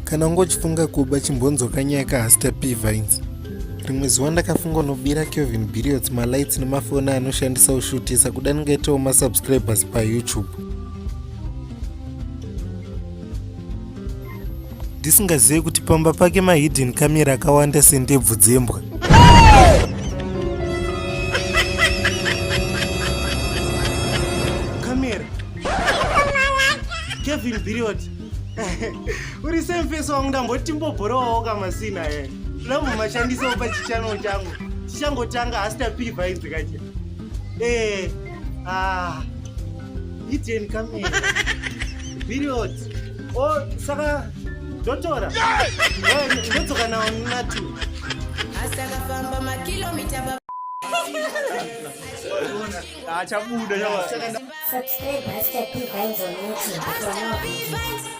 Kana ungochifunga kuba chimbonzwa kanyaya kaHaster P Vines. Rimwe zuva ndakafunga unobira Kelvin Billiards malights nemafoni aanoshandisa kushutisa kuda ndingaitawo masubscribers paYouTube. Ndisingazive kuti pamba pake mahidden camera akawanda sendebvu dzembwa. Camera. Kevin Billiot. Uri same face wangu ndamboti timbobhorowawo kamasina e. Ndambomashandisawo pachichannel changu. Chichangotanga Hasta P Vines kache. Eh. Ah. Hidden camera. Billiot. Oh, saka ndotora. Eh, ndodzoka nawo natu. Asakafamba makilomita Achabuda. Subscribe Hasta P Vines on YouTube for more videos.